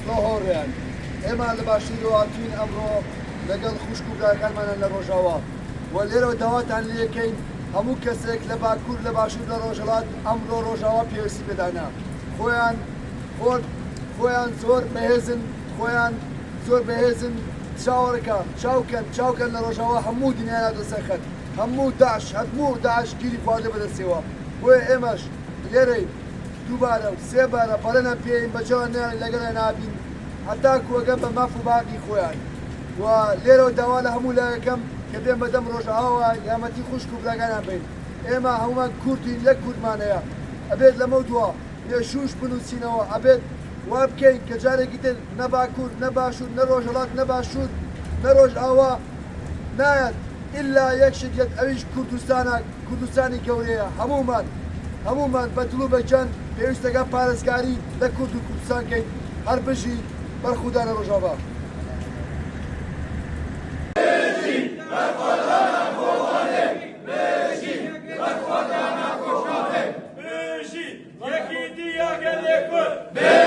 سڵاو هاوڕێیان، ئێمە لە باشوورەوە هاتووین ئەمڕۆ لەگەڵ خوشک و براکانمانن لە ڕۆژاوا و لێرەوە داواتان لێکەین هەموو کەسێک لە باکوور لە باشوور لە ڕۆژهەڵات ئەمڕۆ ڕۆژاوا پێویستی پێدانە خۆیان خۆر خۆیان زۆر بەهێزن خۆیان زۆر بەهێزن چاوەڕکە چاوکەن چاوکەن لە ڕۆژاوا هەموو دنیا ناتە سەر خەت هەموو داعش هەموو داعش گیری خواردە بەدەستیەوە بۆیە ئێمەش لێرەین دووبارە و سێبارە بەڵێنیان پێین بە جوان نیان لەگەڵیان نابین هەتاکو ئەگەن بە ماف و باقی خۆیان و لێرەوە داوا لە هەموو لایەکەم کە بێن بەدەم ڕۆژئاواوە یارمەتی خوشک و براکانیان بین ئێمە هەموومان کوردین یەک کوردمان هەیە ئەبێت لەمەو دوا مێژووش بنووسینەوە ئەبێت وا بکەین کە جارێکی تر نە باکوور نە باشوور نە ڕۆژهەڵات نە باشوور نە ڕۆژئاوا نایەت ئیلا یەک شت یەت ئەویش کوردستانە کوردستانی گەورەیە هەموومان هەموومان بە دڵ و بە گیان پێویستەکە پارێزگاری لە کورد و کوردستان کەین هەر بژی بەرخودانە ڕۆژاڤا. بژی یەکیتیە گەلێ کورد.